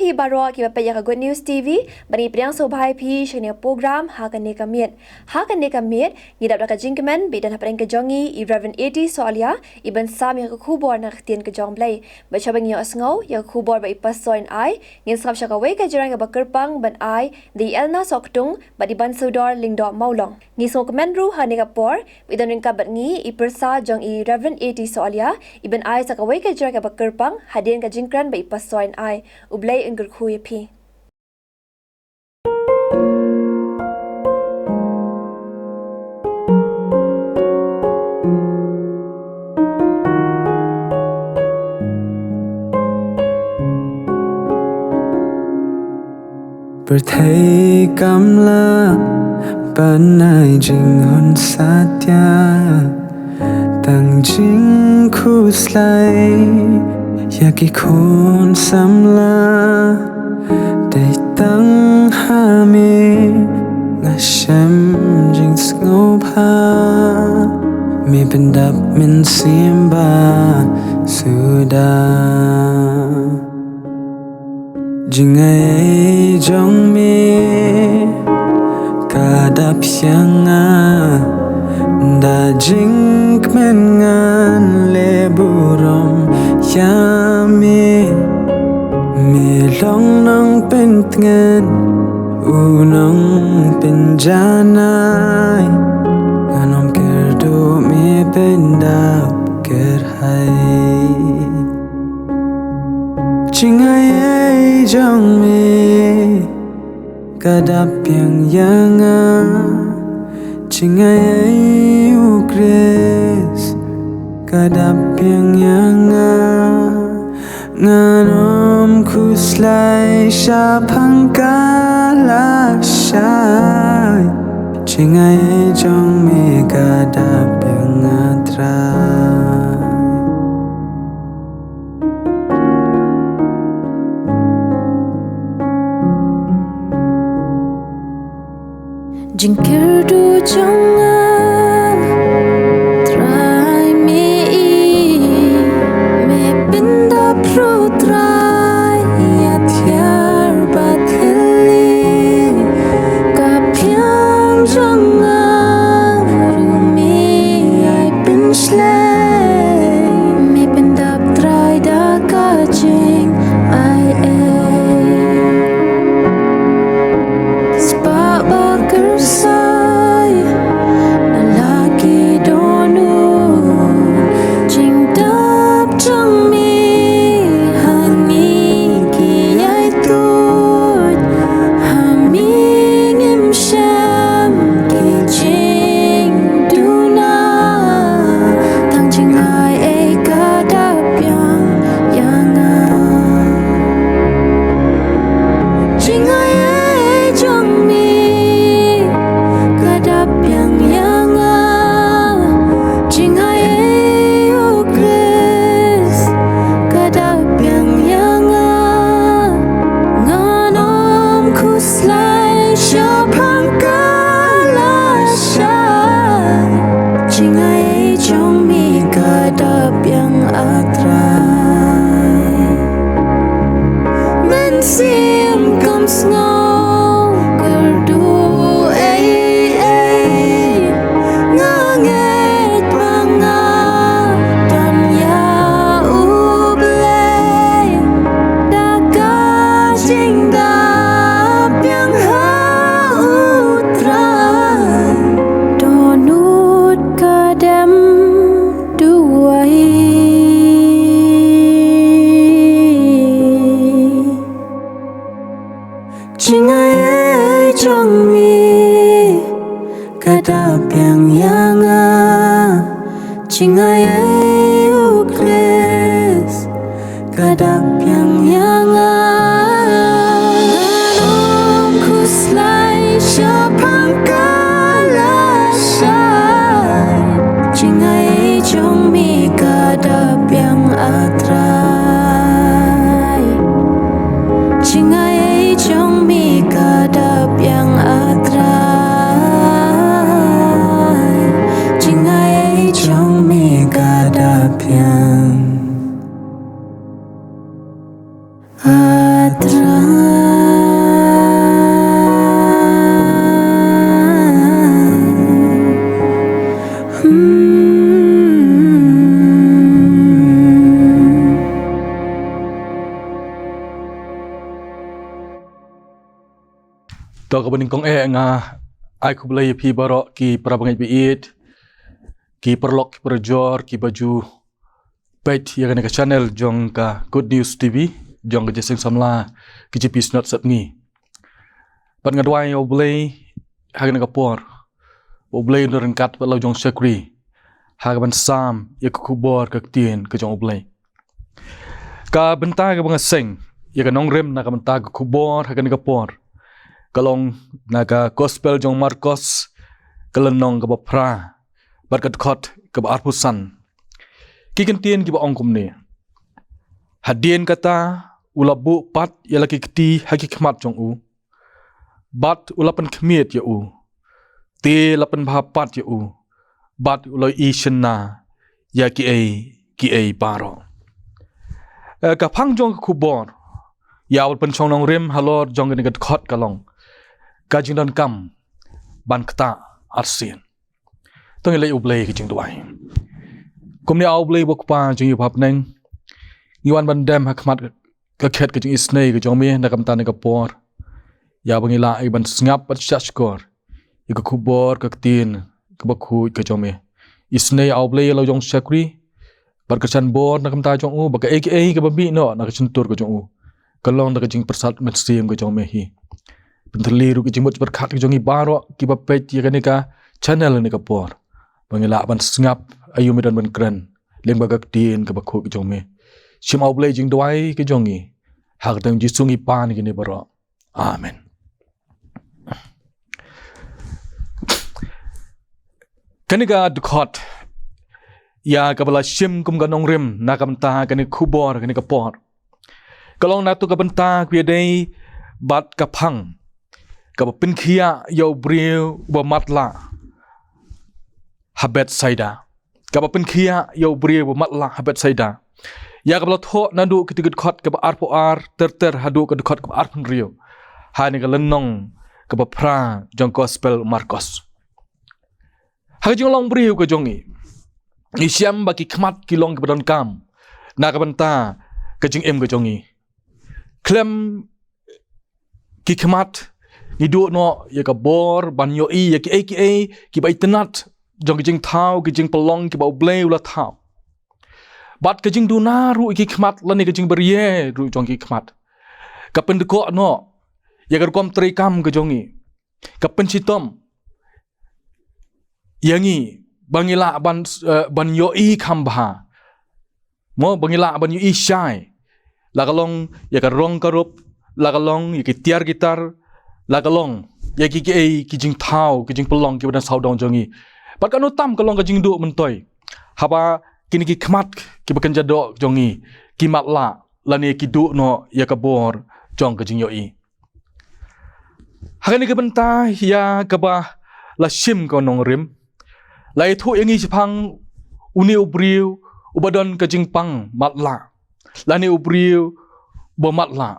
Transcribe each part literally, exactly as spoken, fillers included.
Phi baroh kiba peit ïa ka Good News T V, ba ngi pdiang sngewbha ïa phi sha kane ka program Ha Kane Ka Miet. Ha kane ka miet, ngi dap da ka jingkmen ba i don hapdeng ka jong ngi i Reverend A T Sohlia, i ban sam ïa ka khubor na ka ktien ka jong U Blei. Bad shwa ban ïohsngew ïa ka khubor ba i Pastor in ai, ngin sngap sha kawei ka jingrwai kaba kyrpang ban ai da i Elna Sohktung bad i Bansudor Lyngdoh Mawlong. Ngi sngewkmen ruh ha kane ka por ba i don ryngkat bad ngi i pyrsa jong i Reverend A T Sohlia, i ban ai sa kawei ka jingrwai kaba kyrpang hadien ka jingkren ba i Pastor in ai. U Blei un kyrkhu ïa phi. Pyrthei kam lah ban ai jinghun satia, tang jingkhuslai ïa ki khun samla. Dei tang ha me nga shem jingsngewbha, me pyndap mynsiem bad suda. Jingai jong me ka dap ïa nga, da jingkmen ngan leh burom ïa me. Me long nongpyntngen, u nongpynjanai, ngan ym kyrduh, me pyndap kyrhai. Jingai jong me ka dap biang ïa nga, jingai U Khrist ka dap biang ïa nga. Ngan ym khuslai shaphang ka lashai, jingai jong me ka dap biang, A Trai. Jingkyrduh jong nga, Trai, me i, me pyndap ruh, Trai, ïa tiar bad thylli. Ka phiang jong nga ruh me ai pynshlei, me pyndap, Trai, da ka jingaiei. Spah ba kyrsai, la ki dohnud, jingdap jong me ha ngi ki ïai tuid. Ha me ngim shem ki jingduna, tang jingaiei ka dap biang ïa nga. Jingaiei jong me ka dap biang ïa nga, jingaiei U Khrist ka dap biang ïa nga. Ngan ym khuslai shaphang ka lashai, jingaiei jong me ka dap biang, A Trai. Mynsiem kam sngew kyrduh ei ei, nga ngeit ba nga don ïa U Blei. Da ka jingdap biang ha U Trai, dohnud ka dem duwai. Jingaiei jong me ka dap biang ïa nga, jingaiei U Khrist ka dap biang ïa nga. Ngan ym khuslai shaphang ka lashai, jingaiei jong me ka dap biang, A Trai. Jingaiei jong me ka dap biang, A Trai. Jingaiei jong me ka dap biang. Kaba nyngkong eh nga ai khublei ïa phi baroh ki para bangeit ba ïeit, ki paralok ki parajor kiba ju peit ïa kane ka channel jong ka Good News T V jong ka Jingïaseng Samla K J P Synod Sepngi. Bad nga duwai ïa U Blei ha kane ka por, U Blei un ryngkat bad la u jong shakri ha kaban sam ïa ka khubor ka ktien ka jong U Blei. Ka bynta kaba nga seng ïa ka nongrim na ka bynta ka khubor ha kane ka por ka long na ka Gospel jong u Markos, ka lynnong kaba phra bad ka dkhot kaba arphew san. Ki kyntien kiba ong kumne: Hadien kata u la buh pat ïa la ki kti ha ki khmat jong u, bad u la pynkhmied ïa u, te la pynbha pat ïa u, bad u la ïohi shynna ïa kiei kiei baroh. Eh, ka phang jong ka khubor ïa uba pynshong nongrim halor jong kane ka dkhot ka long ka jingdonkam ban ktah arsien. To ngin leit U Blei ka jingduwai. Kumne A U Blei ba U Kpa jong ngi ba ha bneng, ngi wan ban dem ha khmat ka khet ka jingisynei ka jong me na ka bynta kane ka por, ïa ba ngi lah ïa ban sngap bad shahshkor ïa ka khubor ka ktien kaba khuid ka jong me. Isynei A U Blei ïa la u jong shakri bad ka shan bor na ka bynta jong u, ba kaei kaei kaba mih noh na ka shyntur ka jong u ka long da ka jingpyrsad mynsiem ka jong me hi. Pyntylli ruh ka jingmut jingpyrkhat ka jong ngi baroh kiba peit ïa kane ka channel ha kane ka por, ba ngi lah ban sngap aïu me don ban kren lyngba ka ktien kaba khuid ka jong me. Shim A U Blei jingduwai ka jong ngi. Ha ka kyrteng Jisu ngi pan ïa kine baroh. Amen. Kane ka dkhot ïa kaba la shim kum ka nongrim na ka bynta kane ka khubor kane ka por, ka long na tu ka bynta kaba ïadei bad ka phang kaba pynkhiah ïa u briew uba matlah ha Bethsaida. Kaba pynkhiah ïa u briew uba matlah ha Bethsaida, ïa kaba la thoh naduh kata ka dkhot kaba arphew ar ter ter haduh ka dkhot kaba arphew hynriew ha kane ka lynnong kaba phra jong Gospel Markos. Ha ka jinglong briew ka jong ngi, ngi shem ba ki khmat ki long kiba donkam na ka bynta ka jingim ka jong ngi. Khlem ki khmat ngi duh noh ïa ka bor ban ïohi ïa kiei kiei kiba itynnad jong ki jingthaw ki jingpynlong kiba U Blei u la thaw. Bad ka jingduna ruh ïa ki khmat lane ka jingbarie ruh jong ki khmat ka pyndkoh noh ïa ka rukom treikam ka jong ngi, ka pynshitom ïa ngi ba ngi lah ban, eh, ban ïohi kham bha. Mo, ba ngi lah ban ïohi shai, la ka long ïa ka rong ka rup, la ka long ïa ki tiar ki tar, la ka long ïa ki, ki, eh, ki jingthaw ki jingpynlong kiba dang sawdong jong ngi. Bad kano tam ka long ka jingduh myntoi haba kine ki khmat kiba kynja doh jong ngi ki matlah lane ki duh noh ïa ka bor jong ka jingïohi. Ha kane ka bynta ïa kaba la shim ka nongrim, la ïathuh ïa ngi shaphang une u briew uba don ka jingpang matlah lane u briew uba matlah.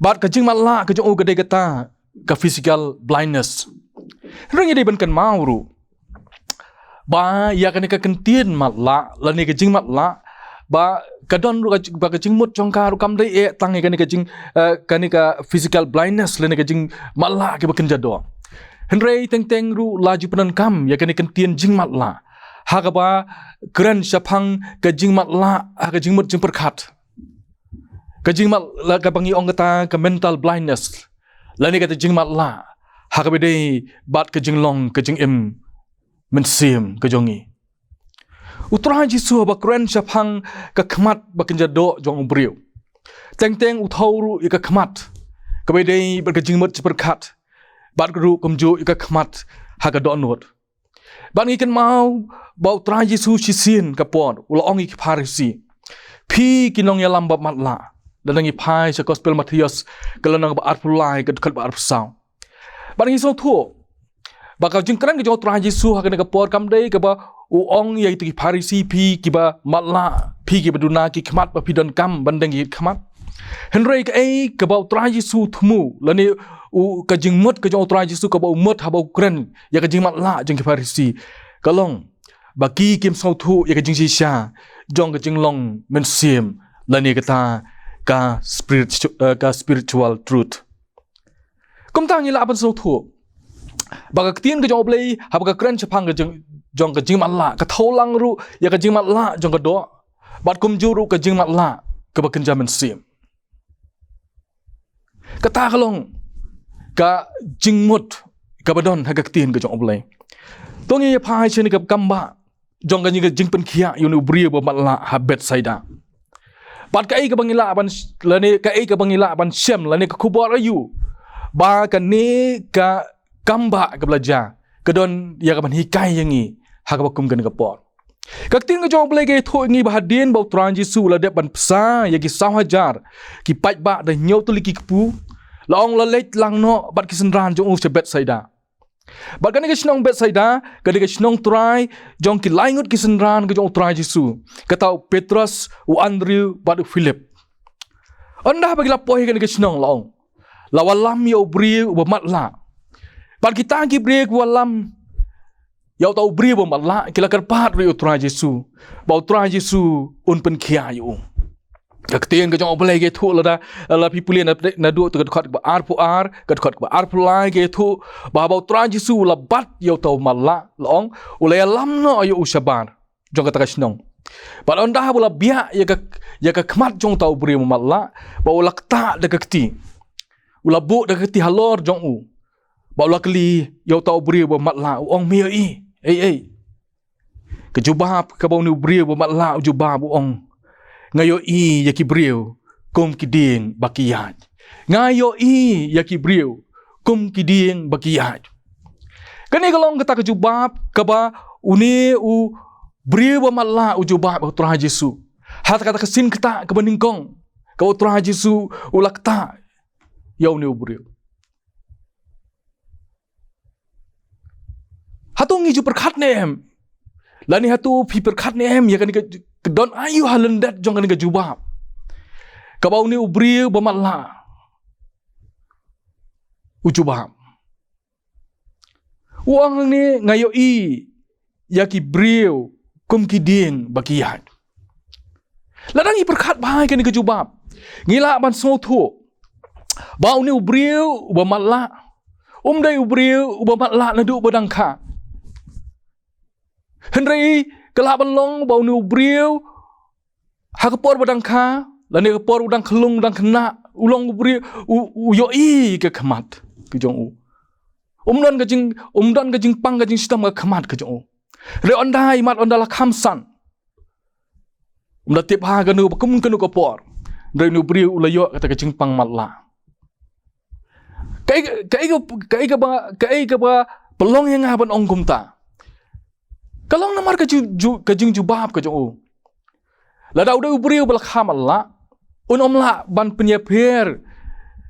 Bad ka jingmatlah ka jong u ka dei kata ka physical blindness. Hynrei ngi dei ban kynmaw ruh ba ïa kane ka kyntien matlah lane ka jingmatlah, ba ka don ruh ka jing-, ba ka jingmut jong ka ruh kam dei eh tang ïa kane ka jing, eh, kane ka physical blindness lane ka jingmatlah kiba kynja doh. Hynrei teng teng ruh la ju pyndonkam ïa kane ka kyntien jingmatlah ha kaba kren shaphang ka jingmatlah ha ka jingmut jingpyrkhat. Ka jingmatlah kaba ngi ong kata ka mental blindness lane kata jingmatlah ha kaba dei bad ka jinglong ka jingim mynsiem ka jong ngi. U Trai Jisu haba kren shaphang ka khmat ba kynja doh jong u briew, teng teng u thew ruh ïa ka khmat kaba dei bad ka jingmut jingpyrkhat, bad ruh kumjuh ïa ka khmat ha ka dohnud. Bad ngi kynmaw ba u Trai Jisu shisien ka por u la ong ïa ki Pharisi, phi ki nongïalam ba matlah. Lada ngi phai sha Gospel Mathaios ka lynnong ba arphew lai ka dkhot ba arphew saw. Bad ngi sngewthuh ba ka jingkren ka jong u Trai Jisu ha kane ka por kam dei kaba u ong ïa kito ki Pharisi, phi kiba matlah, phi kiba duna ki khmat ba phi donkam ban deng ki khmat. Hynrei kaei kaba u Trai Jisu u thmu lane u, ka jingmut ka jong u Trai Jisu kaba u mut haba u kren ïa ka jingmatlah jong ki Pharisi ka long ba ki kim sngewthuh ïa ka jingshisha jong ka jinglong mynsiem lane kata ka spiritu-, eh, ka spiritual truth. Kumta ngi lah ban sngewthuh ba ka ktien ka jong U Blei, haba ka kren shaphang ka jing, jong ka jingmatlah, ka thew lang ruh ïa ka jingmatlah jong ka doh, bad kumjuh ruh ka jingmatlah kaba kynja mynsiem. Kata ka long ka jingmut kaba don ha ka ktien ka jong U Blei. To ngin ïa phai sha kane ka kambah jong kane ka jingpynkhiah ïa une u briew ba matlah ha Bethsaida. Bad kaei kaba ngi lah ban sh-, lane kaei kaba ngi lah ban shem, lane ka khubor aïu ba kane ka kambah kaba la jia ka don ïa kaban hikai ïa ngi ha kaba kum kane ka por. Ka ktien ka jong U Blei ka ïathuh ïa ngi ba hadien ba U Trai Jisu u la dep ban bsa ïa ki saw hajar ki paidbah da hynñiew tylli ki kpu, la ong, la leit lang noh bad ki synran jong u sha Bethsaida. Bad kane ka shnong Bethsaida ka dei ka shnong trai jong ki lai ngut ki synran ka jong U Trai Jisu, kata u Petros, u Andrew bad u Philip. Ynda ba ki la poi ha kane ka shnong, la ong, la wallam ïa u briew uba matlah. Bad kita ki briew ki wallam ïa uta u briew ba matlah ki la kyrpad ruh ïa U Trai Jisu ba U Trai Jisu un pynkhiah ïa u. Ka ktien ka jong U Blei ka ïathuh lada, lada phi pule na, naduh tu ka dkhot kaba arphew ar, ka dkhot kaba arphew lai ka ïathuh ba haba U Trai Jisu u la bat ïa uta u matlah, la ong, u la ïalam noh ïa u shabar jong kata ka shnong. Bad ynda ba u la biah ïa ka, ïa ka khmat jong uta u briew ba matlah, ba u la ktah da ka kti. U la buh da ka kti halor jong u. Ba u la kylli ïa uta u briew ba matlah, u ong, me ïohi ei ei? Ka jubab kaba une u briew ba matlah u jubab, u ong, nga ïohi ïa ki briew kum ki dieng ba ki ïaid. Nga ïohi ïa ki briew kum ki dieng ba ki ïaid. Kane ka long kata ka jubab kaba une u briew ba matlah u jubab ïa U Trai Jisu ha kata ka sien ktah kaba nyngkong, kaba U Trai Jisu u la ktah ïa une u briew. Hato ngi ju pyrkhat ne em? Lane hato phi pyrkhat ne em ïa kane ka, ka don aïu ha lyndet jong kane ka jubab kaba une u briew ba matlah u jubab? U ong hangne, nga ïohi ïa ki briew kum ki dieng ba ki ïaid. Lada ngi pyrkhat bha ïa kane ka jubab, ngi lah ban sngewthuh ba une u briew uba matlah um dei u briew uba matlah naduh ba dang kha. Hynrei ka lah ban long ba une u briew ha ka por ba dang kha, lane ka por u dang khlung, dang khynnah, u long u briew u, u ïohi ka khmat ka jong u. Um don ka jing, um don ka jingpang, ka jingshitom ha ka khmat ka jong u. Hynrei ynda, imat ynda la kham san, um da tip ha kano ba kum kano ka por, hynrei une u briew u la ïoh kata ka jingpang matlah. Kaei, kaei ka, kaei kaba, kaei kaba pynlong ïa nga ban ong kumta? Ka long namar ka ju, ju, ka jingjubab ka jong u. Lada u dei u briew ba la kha matlah, un ym lah ban pynïapher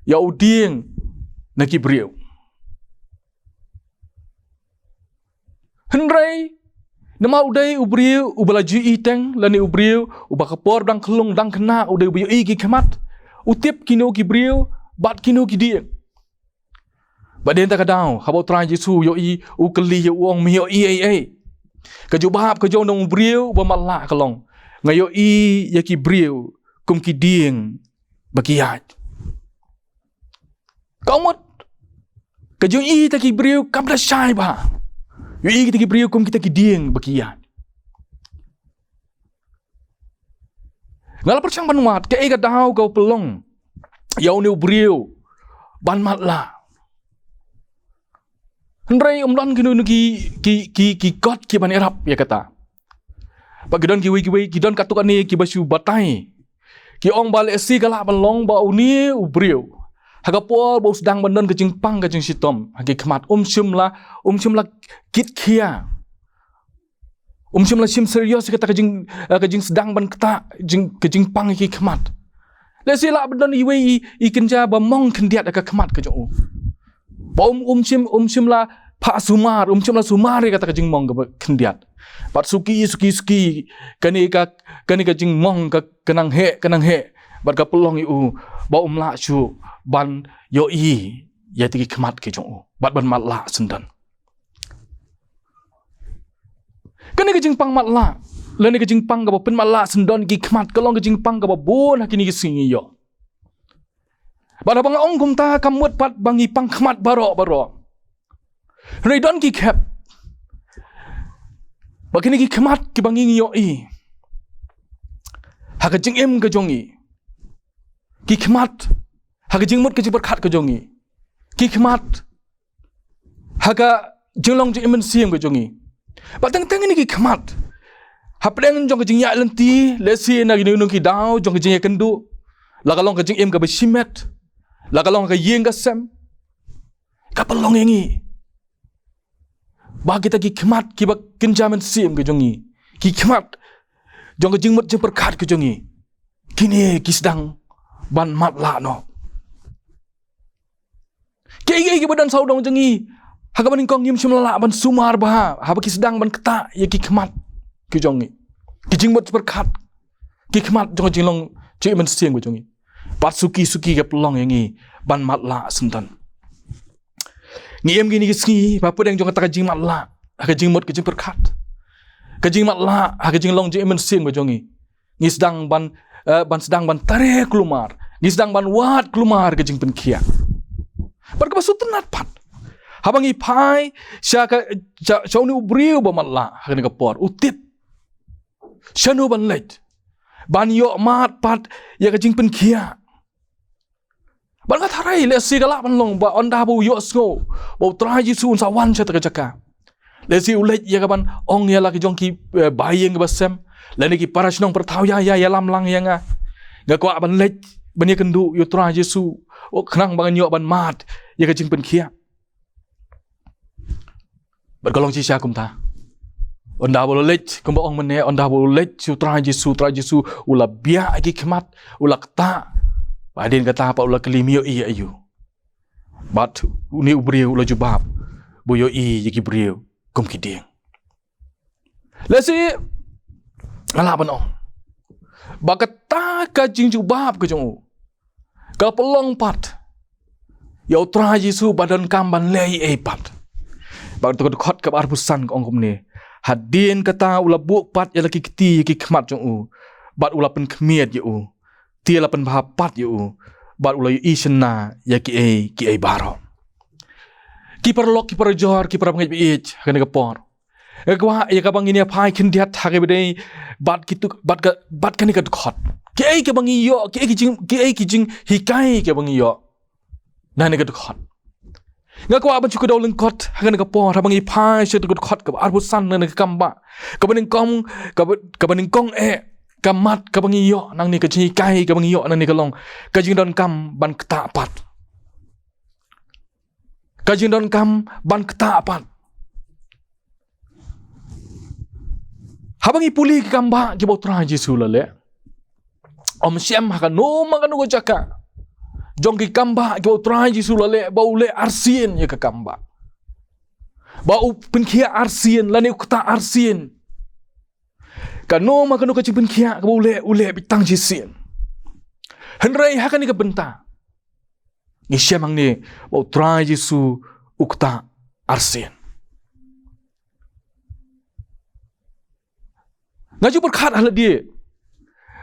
ïa u dieng na ki briew. Hynrei namar u dei u briew uba la ju iteng, lane u briew uba ka por dang khlung dang khynnah u dei uba ïohi ki khmat, u tip kino ki briew bad kino ki dieng. Bad dei na kata ka daw, haba U Trai Jisu u ïohi, u kylli ïa u, u ong, me ïohi ei ei? Ka jubab ka jong une u briew ba matlah ka long, nga ïohi ïa ki briew kum ki dieng ba ki ïaid. Ka mut ka jingïohi ïa kita ki briew kam da shai bha. Ïohi ïa kita ki briew kum kita ki dieng ba ki ïaid. Nga la pyrshang ban wad kaei ka daw kaba pynlong ïa une u briew ban matlah. Hynrei ym don kino kino ki, ki, ki, ki kot kiban ïarap ïa kata. Ba ki don kiwei kiwei, ki don katto katne kiba shu batai. Ki ong ba lehse ka lah ban long ba une u briew, ha ka por ba u sdang ban don ka jingpang ka jingshitom ha ki khmat, um shym la, um shym la kit khia. Um shym la shim serious ïa kata ka jing, eh, ka jingsdang ban ktah, jing, ka jingpang ïa ki khmat. Lehse lah ban don iwei i, i kynja ba mong khyndiat ïa ka khmat ka jong u. Ba um, um shym, um shym la phah sumar, um shym la sumar ïa kata ka jingmong kaba khyndiat. Bad suki, suki, suki, kane ka, kane ka jingmong ka, ka nang heh, ka nang heh. Bad ka pynlong ïa u ba um lah shuh ban ïohi ïa kita ki khmat ki jong u. Bad ban matlah syndon. Kane ka jingpang matlah, lane ka jingpang kaba pynmatlah syndon ki khmat, ka long ka jingpang kaba bun ha kine ki sngi ngi ïoh. Bad haba nga ong kumta kam mut pat ba ngi pang khmat baroh baroh. Hynrei don ki khep ba kine ki khmat kiba ngi ïohi ha ka jingim ka jong ngi, ki khmat ha ka jingmut ka jingpyrkhat ka jong ngi, ki khmat ha ka jinglong jingim mynsiem ka jong ngi. Bad teng teng kine ki khmat hapdeng jong ka jingïaid lynti, lehse na kino kino ki daw jong ka jingïakynduh, la ka long ka jingim kaba shimet, la ka long ka ïing ka sem, ka pynlong ïa ngi ba kita ki khmat kiba kynja mynsiem ka jong ngi, ki khmat jong ka jingmut jingpyrkhat ka jong ngi, kine ki sdang ban matlah noh. Kiei kiei kiba don sawdong jong ngi, ha kaba nyngkong ngim shym la lah ban sumar bha haba ki sdang ban ktah ïa ki khmat ki jong ngi, ki jingmut jingpyrkhat, ki khmat jong ka jinglong jingim mynsiem ka jong ngi. Bad suki suki ka pynlong ïa ngi ban matlah syndon. Ngi im kine ki sngi ba hapdeng jong kata ka jingmatlah ha ka jingmut ka jingpyrkhat, ka jingmatlah ha ka jinglong jingim mynsiem ka jong ngi, ngi sdang ban, eh, ban sdang ban treh kulmar, ngi sdang ban wad kulmar ka jingpynkhiah. Bad kaba sngewtynnat pat, haba ngi phai sha ka, sha, sha une u briew ba matlah ha kane ka por, u tip shano ban leit ban ïoh mad pat ïa ka jingpynkhiah. Bad nga tharai lehse ka lah ban long ba ynda ba u ïohsngew ba U Trai Jisu un sa wan sha kata ka jaka, lehse u leit ïa ka ban ong ïa la ki jong ki, eh, ba ïing ba sem, lane ki para shnong para thaw, ïa, ïa, ïalam lang ïa nga. Nga kwah ban leit ban ïakynduh ïa U Trai Jisu, oh, khnang ba ngan ïoh ban mad ïa ka jingpynkhiah. Bad ka long shisha kumta. Ynda ba u la leit, kumba ong mynne, ynda ba u la leit sha U Trai Jisu, U Trai Jisu u la biah ïa ki khmat, u la ktah. Bad hadien kata pat u la kylli, me ïohi ïa aïu? Bad une u briew u la jubab ba u ïohi ïa ki briew kum ki dieng. Lehse nga lah ban ong ba kata ka jingjubab ka jong u ka pynlong pat ïa U Trai Jisu ba donkam ban leh ei ei pat. Bad kata ka dkhot kaba arphew san ka ong kumne: Hadien kata u la buh pat ïa la ki kti ïa ki khmat jong u, bad u la pynkhmied ïa u, te la pynbha pat ïa u, bad u la ïohi shynna ïa kiei kiei baroh. Ki paralok, ki parajor, ki parabangeit ba ïeit, ha kane ka por, nga kwah ïa kaba ngin ïa phai khyndiat ha kaba ïadei bad kitu, bad ka, bad kane ka dkhot. Kiei kaba ngi ïoh, kiei ki jing, kiei ki jinghikai kaba ngi ïoh na kane ka dkhot? Nga kwah ban shu kdew lyngkot ha kane ka por haba ngi phai sha kata ka dkhot kaba arphew san na kane ka kambah. Kaba nyngkong, kaba, kaba nyngkong eh ka mat kaba ngi ïoh nangne, ka jinghikai kaba ngi ïoh nangne ka long ka jingdonkam ban ktah pat. Ka jingdonkam ban ktah pat. Haba ngi pule ki kambah kiba U Trai Jisu u la leh, ym shym ha kano ma kano ka jaka jong ki kambah kiba U Trai Jisu u la leh ba u leh arsien ïa ka kambah, ba u pynkhiah arsien lane u ktah arsien. Kano ma kano ka jingpynkhiah kaba u leh, u leh beit tang shisien. Hynrei ha kane ka bynta ngi shem hangne ba U Trai Jisu u ktah arsien. Nga ju pyrkhat ha lade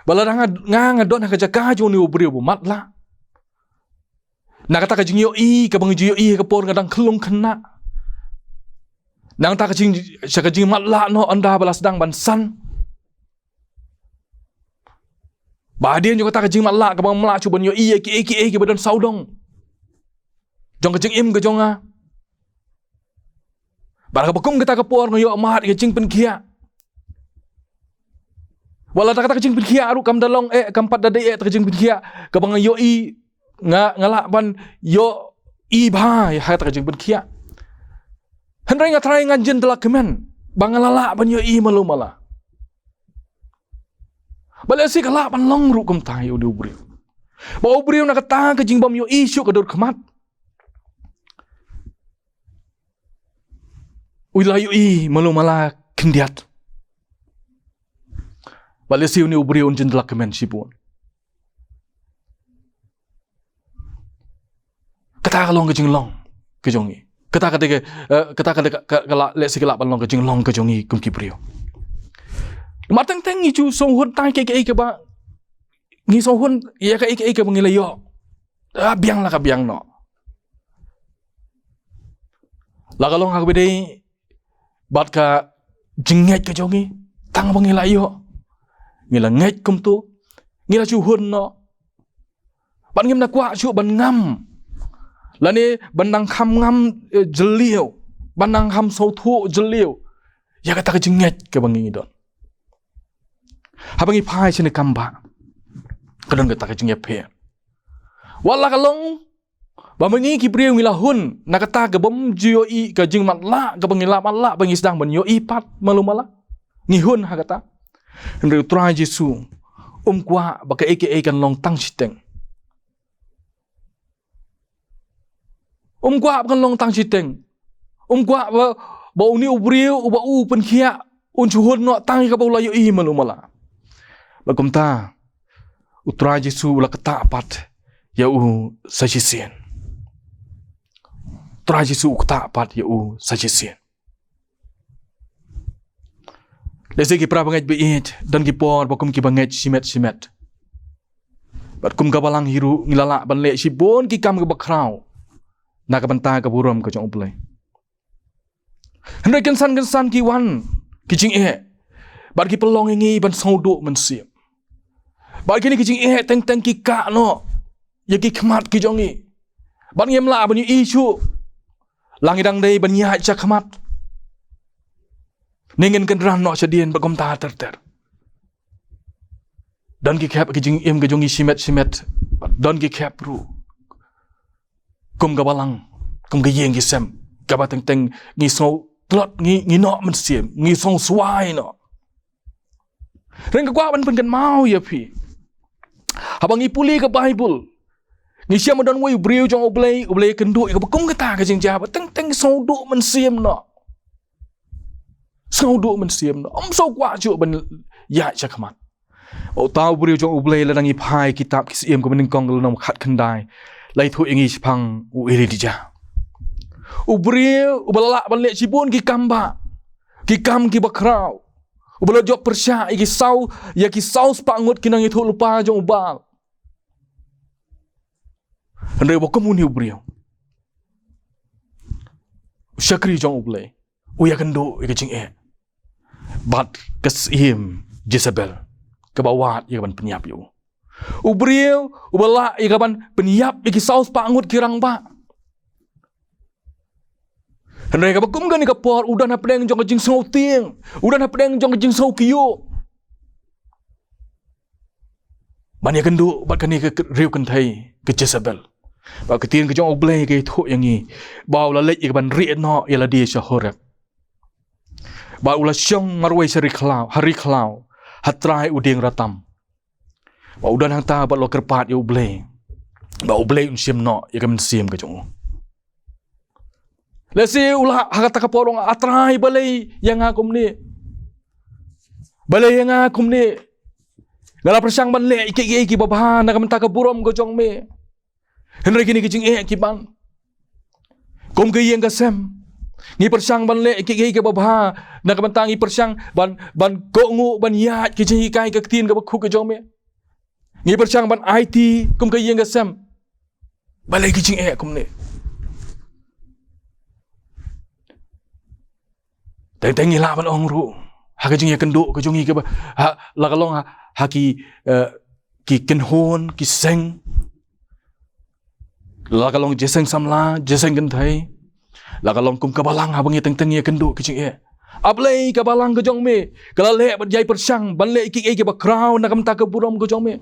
ba lada nga, nga, nga don ha ka jaka jong une u briew ba matlah, na kata ka jingïohi kaba nga ju ïohi ha ka por nga dang khyllung khynnah, na kata ka jing, sha ka jingmatlah noh ynda ba la sdang ban san. Ba hadien jong kata ka jingmatlah kaba ngam lah shuh ban ïohi ïa kiei kiei kiba don sawdong jong ka jingim ka jong nga. Bad haba kum kata ka por nga ïoh mad ïa ka jingpynkhiah, wat la kata ka jingpynkhiah ruh kam da long eh, kam pat da dei eh kata ka jingpynkhiah kaba nga ïohi, nga, nga lah ban ïohi bha ïa kata ka jingpynkhiah. Hynrei nga tharai ngan jin da la kmen ba nga la lah ban ïohi malu mala. Ba lehse ka lah ban long ruh kumta ïa u briew. Ba u briew na kata ka jingbym ïohi shuh ka dur khmat, u la ïohi malu mala khyndiat. Ba lehse une u briew un jin da la kmen shibun. Kata ka long ka jinglong ka jong ngi. Kata ka dei ka, eh, kata ka dei ka, ka, ka la, lehse ka lah ban long ka jinglong ka jong ngi kum ki briew. Namar teng teng ngi ju sngewhun tang ïa kaei kaei kaba ngi sngewhun, ïa kaei kaei kaba ngi la ïoh. Ah, biang la ka biang noh. La ka long ha kaba ïadei bad ka jingngeit ka jong ngi, tang ba ngi la ïoh, ngi la ngeit kumto, ngi la shu hun noh. Bad ngim da kwah shuh ban ngam, lane ban nang kham ngam, eh, jylliew, ban nang kham sngewthuh jylliew ïa kata ka jingngeit kaba ngi don. Haba ngi phai shane kam bah, ka don kata ka jingïapher. Wat la ka long ba ma ngi ki briew ngi la hun na kata ka bym ju ïohi, ka jingmatlah kaba ngi la matlah ba ngi sdang ban ïohi pat malu mala, ngi hun ha kata. Hynrei U Trai Jisu um kwah ba kaei kaei kan long tang shiteng. Um kwah ba kan long tang shiteng. Um kwah ba, ba une u briew uba u pynkhiah un shu hun noh tang ïa kaba u la ïohi malu mala. Bad kumta U Trai Jisu u la ktah pat ïa u sa shisien. U Trai Jisu u ktah pat ïa u sa shisien. Lehse ki para bangeit ba ïeit, don ki por ba kum ki bangeit shimet shimet, bad kum ka balang hi ruh ngi la lah ban leh shibun ki kam kiba khraw na ka bynta ka burom ka jong U Blei. Hynrei kynsan kynsan ki wan ki jingeh bad ki pynlong ïa ngi ban sngewduh mynsiem. Bad kine ki jingeh teng teng ki kah noh ïa ki khmat ki jong ngi. Bad ngim lah ban ïohi shuh la ngi dang dei ban ïaid sha khmat ne ngin kynran noh shadien bad kumta ter ter. Don ki khep ki jingim ka jong ngi shimet shimet. Don ki khep ruh kum ka balang, kum ka ïing ki sem, kaba teng teng ngi sngew tlot, ngi, ngi noh mynsiem, ngi sngew swai noh. Hynrei nga kwah ban pynkynmaw ïa phi, haba ngi pule ka Baibl, ngi shem ba don uwei u briew jong U Blei, U Blei u ïakynduh ïa kaba kum kata ka jingjia ba teng teng sngewduh mynsiem noh. Sngewduh mynsiem noh, ym sngewkwah shuh ban ïaid sha khmat. Uta u briew jong U Blei, lada ngi phai kitab Ki Syiem kaba nyngkong, ka lynnong khatkhyndai, la ïathuh ïa ngi shaphang u Elijah, u briew uba la lah ban leh shibun ki kam bah, ki kam kiba khraw, uba la jop pyrshah ïa ki saw, ïa ki saw spah ngut ki nongïathuhlypa jong u Baal. Hynrei uba kum une u briew, u shakri jong U Blei, u ïakynduh ïa ka jingeh bad ka syiem Jezebel, kaba wad ïa ka ban pynïap ïa u. U briew uba lah ïa ka ban pynïap ïa ki saw spah ngut ki rangbah. Hynrei kaba kum kane ka por, u don hapdeng jong ka jingsngewtieng, u don hapdeng jong ka jingsngewkyiuh ban ïakynduh bad kane ka riew kynthei ka Jezebel. Bad ka ktien ka jong U Blei ka ïathuh ïa ngi ba u la leit ïa ka ban rieh noh ïa lade sha Horeb, bad u la shong marwei sha ri khlaw, ha ri khlaw, ha trai u dieng ratam. Bad u don hangta bad u la kyrpad ïa U Blei ba U Blei un shim noh ïa ka mynsiem ka jong u. Lehse u lah ha kata ka por u ong, A Trai, balei ïa nga kumne? Balei ïa nga kumne? Nga la pyrshang ban leh kiei kiei kiba bha na ka bynta ka burom ka jong me. Hynrei kine ki jingeh ki ban. Kum ka ïing ka sem, ngi pyrshang ban leh kiei kiei kiba bha na ka bynta, ngi pyrshang ban, ban kohnguh, ban ïaid ki jinghikai ka ktien kaba khuid ka jong me. Ngi pyrshang ban aiti kum ka ïing ka sem. Balei ki jingeh kumne? Teng teng ngi lah ban ong ruh, ha ka jingïakynduh ka jong ngi kaba, ha, la ka long ha, ha ki, eh, ki kynhun, ki seng, la ka long jingïaseng samla, jingïaseng kynthei, la ka long kum ka balang haba ngi teng teng ïakynduh ki jingeh. A Blei, ka balang ka jong me ka la leh bad ïai pyrshang ban leh kiei kiei kiba khraw na ka bynta ka burom ka jong me.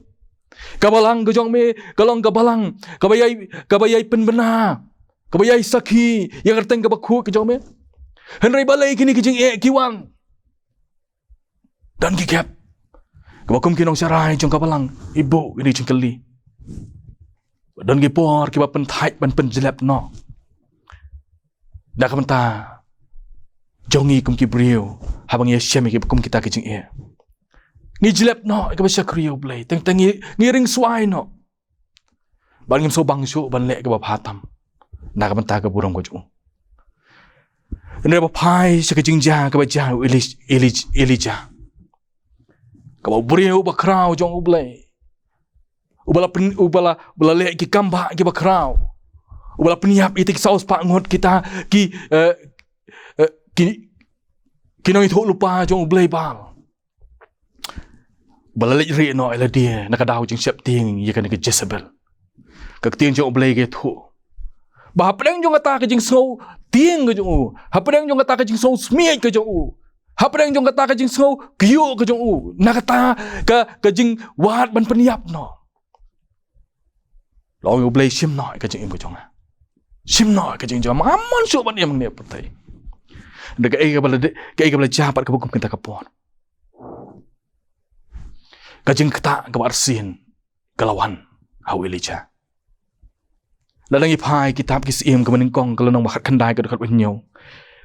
Ka balang ka jong me ka long ka balang kaba ïai, kaba ïai pynbna, kaba ïai sakhi ïa ka kyrteng kaba khuid ka jong me. Hynrei balei kine ki jingeh ki wan? Don ki khep kaba kum ki nongsharai jong ka balang, i buh ïa ki jingkylli. Don ki por kiba pynthait ban pynjlep noh na ka bynta jong ngi kum ki briew, haba ngi ïashem ïa kiba kum kita ki jingeh. Ngi jlep noh ïa kaba shakri ïa U Blei, teng teng ngi, ngi ring swai noh. Bad ngim sngewbang shuh ban leh kaba bha tam na ka bynta ka burom ka jong u. Hynrei ba phai sha ka jingjia kaba jia u Eli-, Eli-, Elijah, kaba u briew ba khraw jong U Blei, Uba la pyn-, uba la, uba la leh ki kam bah kiba khraw. Uba la pynïap ïa kita ki saw spah ngut kita ki, eh, eh, ki, ki nongïathuhlypa jong u Blei Baal. Ba la leit rieh noh ïa lade na ka daw jingsheptieng ïa kane ka Jezebel. Ka ktien jong u Blei ka ïathuh ba hapdeng jong kata ka jingsngewtieng ka jong u, hapdeng jong kata ka jingsngewsmiej ka jong u, hapdeng jong kata ka jingsngew kyiuh ka jong u, na kata ka, ka jingwad ban pynïap noh, la ong ïa u Blei, shim noh ïa ka jingim ka jong nga. Shim noh ïa ka jingim jong nga. Ngam mon shuh ban im hangne ha pyrthei. Da kaei kaba la de-, kaei kaba la jia pat kaba kum kata ka por. Ka jingktah kaba arsien ka la wan ha u Elijah. Lada ngi phai kitab Ki Syiem kaba nyngkong, ka lynnong ba khatkhyndai, ka dkhot ba hynñiew,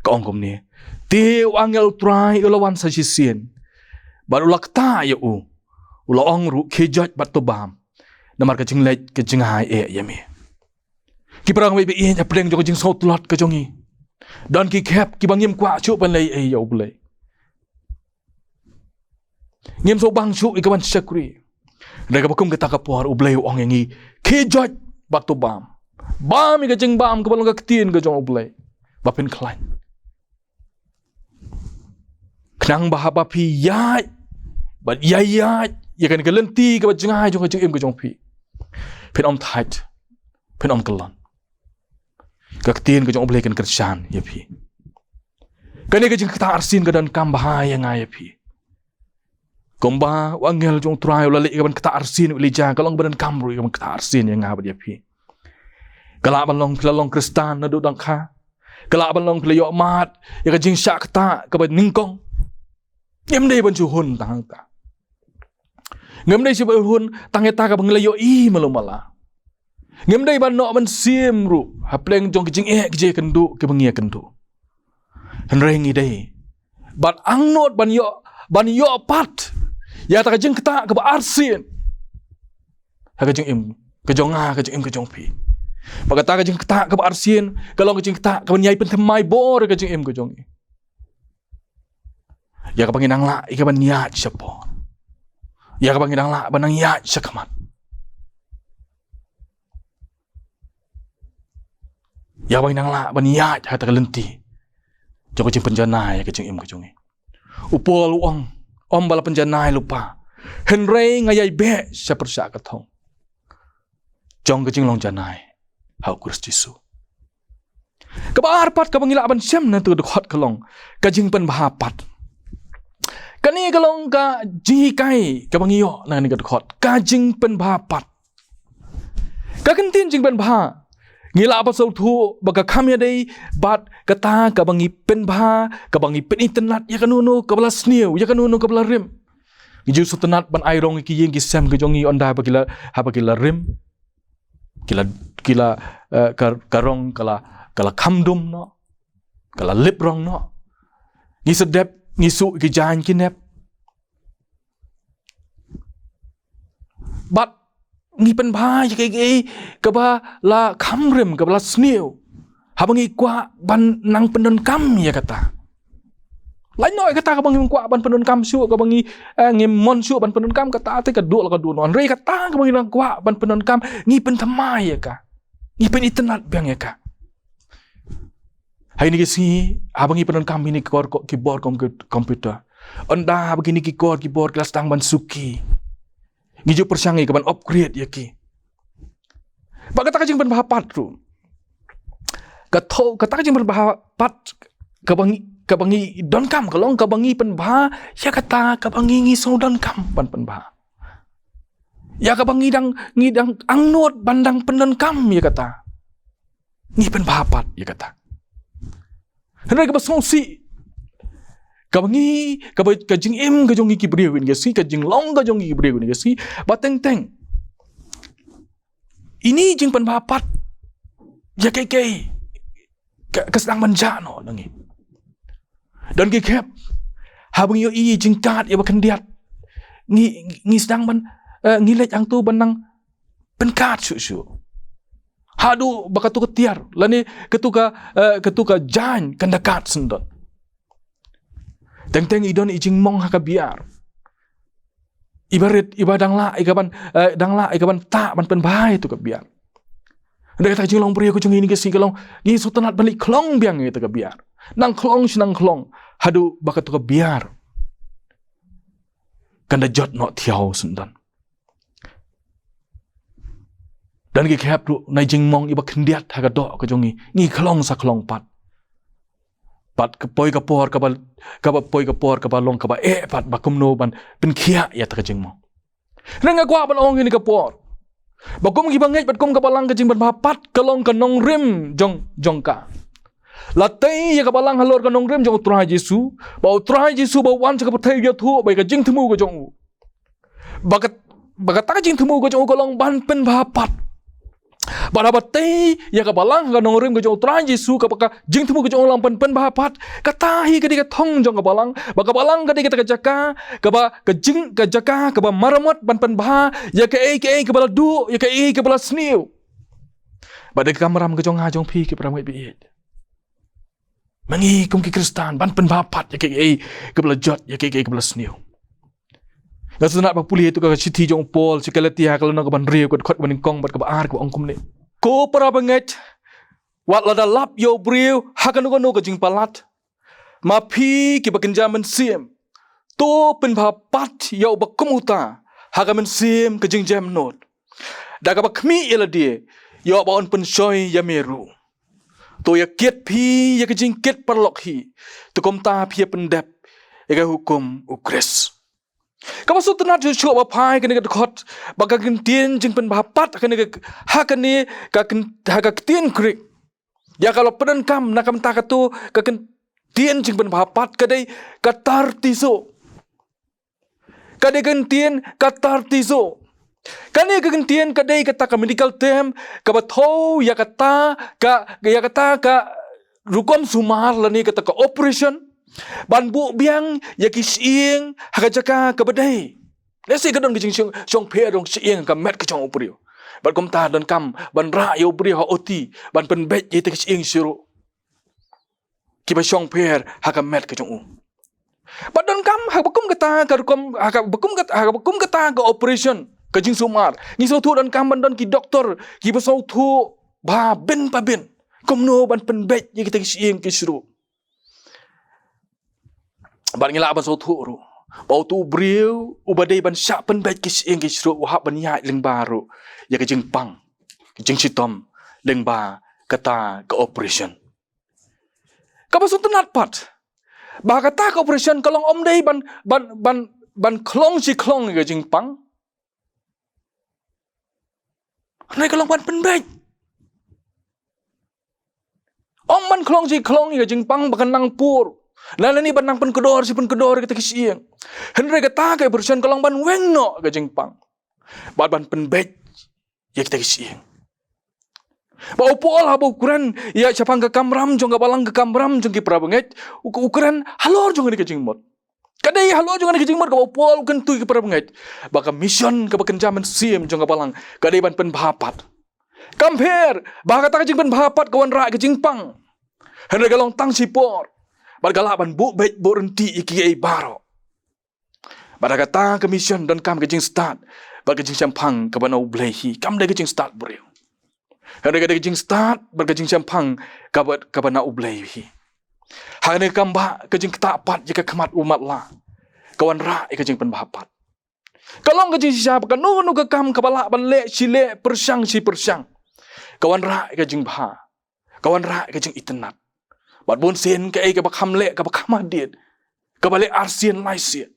ka ong kumne: Te u angel u Trai u la wan sa shisien, bad u la ktah ïa u, u la ong ruh: Khie joit bad to bam, namar ka jingleit ka jngai eh ïa me. Ki para ngi ba ïeit, hapdeng jong ka jingsngewtlot ka jong ngi, don ki khep kiba ngim kwah shuh ban leh ei ei ïa u Blei. Ngim sngewbang shuh ïa ka ban shakri. Hynrei kaba kum kata ka por u Blei u ong ïa ngi: Khie joit bad to bam. Bam ïa ka jingbam kaba long ka ktien ka jong u Blei ba phin khlaiñ. Khnang ba haba phi ïaid bad ïaid ïaid ïa kane ka lynti kaba jngai jong ka jingim ka jong phi, phin ym thait, phin ym kyllon. Ka ktien ka jong u Blei kan kyrshan ïa phi. Kane ka jingktah arsien ka donkam bha ïa nga ïa phi. Kumba u angel jong u Trai u la leit ïa ka ban ktah arsien u Elijah, ka long ba donkam ruh ïa ka ban ktah arsien ïa nga bad ïa phi. Ka lah ban long phi la long Khristan naduh dang kha. Ka lah ban long phi la ïoh mad ïa ka jingshah ktah kaba nyngkong. Ngim dei ban shu hun tang hangta. Ngim dei shu ban hun tang ïa kata kaba ngi la ïohi malu mala. Ngim dei ban noh mynsiem ruh hapdeng jong ki jingeh ki jingkynduh kiba ngi ïakynduh. Hynrei ngi dei bad angnud ban ïoh, ban ïoh pat ïa kata ka jingktah kaba arsien ha ka jingim ka jong nga, ka jingim ka jong phi. Bad kata ka jingktah kaba arsien ka long ka jingktah kaban ïai pynthymmai bor ha ka jingim ka jong ngi. Ïa kaba ngi nang lah ïa kaban ïaid shapoh, ïa kaba ngi nang lah ban nang ïaid shakhmat, ïa kaba ngi nang lah ban ïaid ha kata ka lynti jong ka jingpynjanai ïa ka jingim ka jong ngi. U Paul u ong, ym ba la pynjanai lypa, hynrei nga ïai beh sha pyrshah ka thong jong ka jinglong janai ha u Khrist Jisu. Kaba ar pat kaba ngi lah ban shem na tu dkhot ka long ka jingpynbha pat. Kane ka long ka jinghikai kaba ngi ïoh na kane ka dkhot, ka jingpynbha pat. Ka kyntien jingpynbha ngi lah ban sngewthuh ba ka kham ïadei bad kata kaba ngi pynbha, kaba ngi pynitynnad ïa kano kano kaba la sniew, ïa kano kano kaba la rim. Ngi ju sngewtynnad ban ai rong ïa ki ïing ki sem ki jong ngi ynda ba ki la, haba ki la rim, ki la, ki la, eh, ka, ka rong ka la, ka la kham dum noh, ka la lip rong noh. Ngi sdep, ngi suh ki jaiñ ki nep. Bad ngi pynbha ïa kaei kaei kaba la kham rim, kaba la sniew, haba ngi kwah ban nang pyndonkam ïa kata. Lait noh ïa kata kaba ngim kwah ban pyndonkam shuh, kaba ngi, eh, ngim mon shuh ban pyndonkam, kata te ka duh la ka duh noh. Hynrei kata kaba ngi nang kwah ban pyndonkam, ngi pynthymmai ïa ka, ngi pynitynnad biang ïa ka. Ha kine ki sngi haba ngi pyndonkam ïa kine ki kor ko-, ki bor kom-, computer, ynda haba kine ki kor ki bor ki la sdang ban suki, ngi ju pyrshang ïa ka ban upgrade ïa ki. Bad kata ka jingpynbha pat ruh, ka tho-, kata ka jingpynbha pat kaba ngi, kaba ngi donkam ka long kaba ngi pynbha ïa kata kaba ngi, ngi sngewdonkam ban pynbha, ïa kaba ngi dang, ngi dang angnud ban dang pyndonkam ïa kata. Ngi pynbha pat ïa kata. Hynrei kaba sngewsih, kaba ngi, kaba, ka jingim ka jong ngi ki briew kine ki sngi, ka jinglong ka jong ngi ki briew kine ki sngi, ba teng teng ine i jingpynbha pat ïa kaei kaei ka, ka sdang ban jah noh na ngi. Don ki khep, haba ngi ïohi i jingkad ïa ba khyndiat, ngi, ngi sdang ban, eh, ngi leit hangto ban nang pynkad shuh shuh. Haduh ba katu ka tiar lane katu ka, eh, katu ka jaiñ kan da kad syndon. Teng teng i don i jingmong ha ka biar, Iba rit, iba dang lah ïa kaban, eh, dang lah ïa kaban tah ban pynbha ïa katu ka biar. Hynrei kata ka jinglong briew ka jong ngi ha kine ki sngi ka long, ngi sngewtynnat ban leit khlong biang ïa kata ka biar. Nang khlong shi nang khlong, haduh ba katu ka biar kan da jot noh thiaw syndon. Don ki khep ruh na jingmong iba khyndiat ha ka doh ka jong ngi, ngi khlong sa khlong pat. Bad ka poi ka por kaba, kaba poi ka por kaba long kaba eh pat ba kumno ban pynkhiah ïa kata ka jingmong. Hynrei nga kwah ban ong ha kane ka por ba kum ki bangeit bad kum ka balang, ka jingpynbha pat ka long ka nongrim jong, jong ka. La tei ïa ka balang halor ka nongrim jong U Trai Jisu, ba U Trai Jisu ba u wan sha ka pyrthei u ïathuh ba ïa ka jingthmu ka jong u, ba ka, ba kata ka jingthmu ka jong u ka long ban pynbha pat. Bad haba tei ïa ka balang ha ka nongrim ka jong U Trai Jisu, kaba ka jingthmu ka jong u long ban pynbha pat, kata hi ka dei ka thong jong ka balang, ba ka balang ka dei kata ka jaka kaba, ka jing, ka jaka kaba maramot ban pynbha ïa kaei kaei kaba la duh, ïa kaei kaba la sniew. Bad da ka kamram ka jong nga jong phi ki para bangeit ba ïeit, ma ngi kum ki Khristan ban pynbha pat ïa kaei kaei kaba la jot, ïa kaei kaei kaba la sniew. Nga sngewtynnat ba pule ïa katu ka shithi jong u Paul sha ki Galatia, ka lynnong kaba hynriew, ka dkhot kaba nyngkong bad kaba ar, kaba ong kumne: Ko para bangeit, wat lada lap ïa u briew ha kano kano ka jingpalat, ma phi kiba kynja mynsiem, to pynbha pat ïa uba kum uta ha ka mynsiem ka jingjemnud, da kaba khmih ïa lade ïa uba un pynshoi ïa me ruh. To ïa kit phi ïa ka jingkit paralok hi, te kumta phi ïa pyndep ïa ka hukum U Khrist. Kaba sngewtynnat shuh shuh ba phai kane ka dkhot, ba ka ktien jingpynbha pat ha kane ka, ha kane ka kt-, ha ka ktien Greek, ïa ka la pyndonkam na ka bynta katu ka ktien jingpynbha pat, ka dei katartizo. Ka dei ka ktien katartizo. Kane ka ktien ka dei kata ka medical term kaba thew ïa kata ka, ïa kata ka rukom sumar lane kata ka operation ban buh biang ïa ki shyieng ha ka jaka kaba dei. Lehse ka don ka jingshong, shongpher jong shyieng ha ka met ka jong u briew, bad kumta donkam ban rah ïa u briew ha O T ban pynbeit ïa kita ki shyieng shi ruh kiba shongpher ha ka met ka jong u. Bad donkam ha kaba kum kata ka rukom, ha kaba kum kata, ha kaba kum kata ka operation, ka jingsumar, ngi sngewthuh donkam ban don ki doktor kiba sngewthuh bha bin pa bin kumno ban pynbeit ïa kita ki shyieng ki shi ruh. Bad ngi lah ban sngewthuh ruh ba utu u briew uba dei ban shah pynbeit ki shyieng ki shi ruh u hap ban ïaid lyngba ruh ïa ka jingpang, ka jingshitom lyngba kata ka operation. Kaba sngewtynnat pat ba kata ka operation ka long ym dei ban, ban, ban, ban khlong shi khlong ïa ka jingpang, hynrei ka long ban pynbeit. Ym ban khlong shi khlong ïa ka jingpang ba kan nang pur, lane ban nang pynkdor shi pynkdor ïa kita ki shyieng. Hynrei kata ka operation ka long ban weng noh ïa ka jingpang bad ban pynbeit ïa kita ki shyieng. Ba u Paul haba u kren ïa shaphang ka kamram jong ka balang, ka kamram jong ki para bangeit, u, u kren halor jong kane ka jingmut. Ka dei halor jong kane ka jingmut kaba u Paul u kyntu ïa ki para bangeit ba ka mission kaba kynja mynsiem jong ka balang ka dei ban pynbha pat. Kam pher ba kata ka jingpynbha pat ka wanrah ïa ka jingpang, hynrei ka long tang shipor bad ka lah ban buh beit buh ryntih ïa kiei baroh. Bad ha kata ka mission donkam ka jingstad bad ka jingshemphang kaba na U Blei hi, kam dei ka jingstad briew. Hynrei ka dei ka jingstad bad ka jingshemphang kaba, kaba na U Blei hi. Hangne kam ba ka jingktah pat ïa ka khmat u matlah ka wanrah ïa ka jingpynbha pat. Ka long ka jingshisha ba kano kano ka kam kaba lah ban leh shi leh, pyrshang shi pyrshang, ka wanrah ïa ka jingbha, ka wanrah ïa ka jingitynnat. Bad bun sien kaei kaba kham leh, kaba kham hadien, kaba leh arsien laisien,